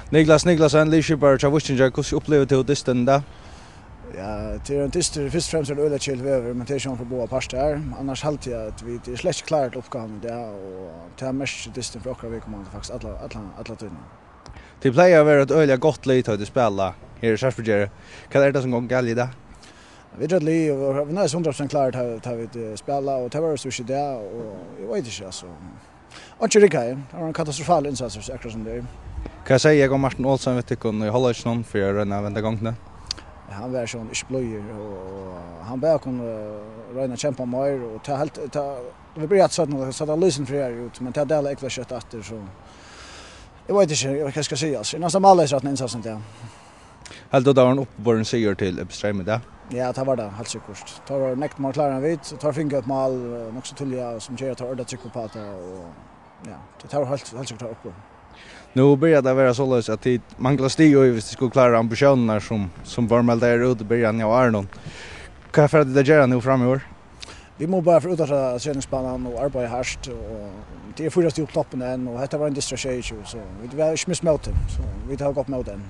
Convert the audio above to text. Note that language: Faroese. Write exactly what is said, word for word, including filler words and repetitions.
Niklas Niklasen, liðskipari hjá Víkingi, hvussu upplivir tú dystin í dag? Ja, tað er ein dystur, fyrst og fremst er tað øgiliga keðiligt veður, men tað er sjón fyri báðar partar. Annars haldi eg at vit eru slett ikki klárir til uppgávuna í dag, og tað merkir dystin fyri okkara viðkomandi faktiskt alla, alla, alla tíðina. Tit plaga at vera eitt øgiliga gott lið, tá tit spæla her í Sarpsborg. Hvat er tað, sum gongur galið í dag? Vit eru eitt lið, og vit eru hundrað prosent klárir, tá, tá vit, eh, spæla, og tað var so ikki í dag, og eg veit ikki, altso. Einki riggaði. Tað var ein katastrofal innsats, akkurát sum tað er. Hvat segði Jógvan Martin Olsen við tykkum í hálvleikinum fyri at royna at venda gongdini? Ja, hann var sjálvandi ikki blíður, og hann bað okkum, eh, royna at kempa meir, og tað helt, tað, vit byrjaðu aftur seinni, so tað lítur sum fyri út, men tað dalar ógvuliga skjótt aftur, so eg veit ikki, hvat eg skal siga, altso. Eg eri næstan málleysur eftir henda innsatsin, ja. Heldur tú, tað var ein uppiborin sigur til Ebbe Streymoy í dag? Ja, tað var tað, heilt sikkurt. Teir vóru nógv meir klárir enn vit, og teir fingu eitt mál, eh, nokk so tíðliga, sum ger at teir eru ordiliga tryggir uppá tað, og ja, tað, tað var heilt, heilt sikkurt, tað var uppiborið. Nú byrjar tað at vera soleiðis, at tit mangla stig, og viss tit skulu klára ambitiónirnar, sum, sum vóru meldaðar út í byrjan av árinum, hvat fara tit at gera nú framyvir? Vit mugu bara fara út á trainingsbanan og arbeiða hart, og tað eru fýra stig upp til toppin enn, og hetta var ein dystur av sjeyogtjúgu, so vit hava ikki mist mótið, so vit hava gott mót enn.